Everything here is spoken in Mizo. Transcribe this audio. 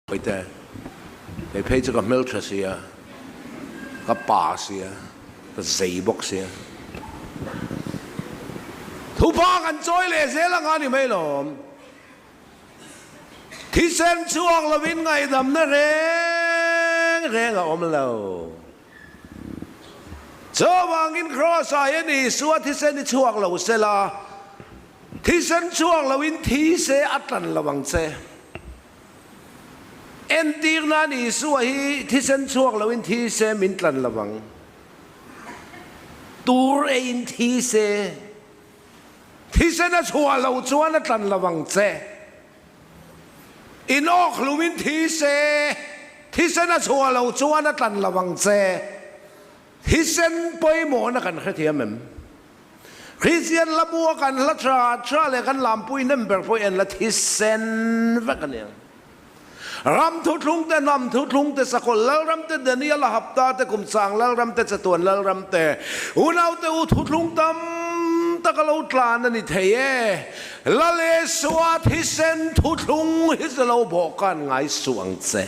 Paite, kei phei chu ka hmeltha sia, ka pa sia, ka zei bawk sia. Thupa kan chawi leh zel anga ni mai lawm. Thisen chhuak lovin ngaihdamna reng reng a awm lo. Chuvangin Kraws-ah hian Isua thisen i chhuak lo sela, thisen chhuak loin thi se a tlan lo ang che. Entir nan Isua hi thisen chhuak loin thi se min tlan lo ang. Tur eiin thi se, thisen a chhuah loh chuan a tlan lo ang che. In awk hlumin thi se, thisen a chhuah loh chuan a tlan lo ang che. Thisen pawimawhna kan hrethiam em? Kristian hla bua kan hla tha tha leh kan lampui hnem ber pawh en la thisen vek a nia. Ram thuthlung te, hnam thuthlung te, sakawlh lalram te, Daniel a hapta te, kumchang lalram te, chatuan lalram te, unaute u thuthlung tam tak a lo tlan a ni thei e. Lal Isua thisen thuthlung hi chu lo bawhkan ngai suh ang che.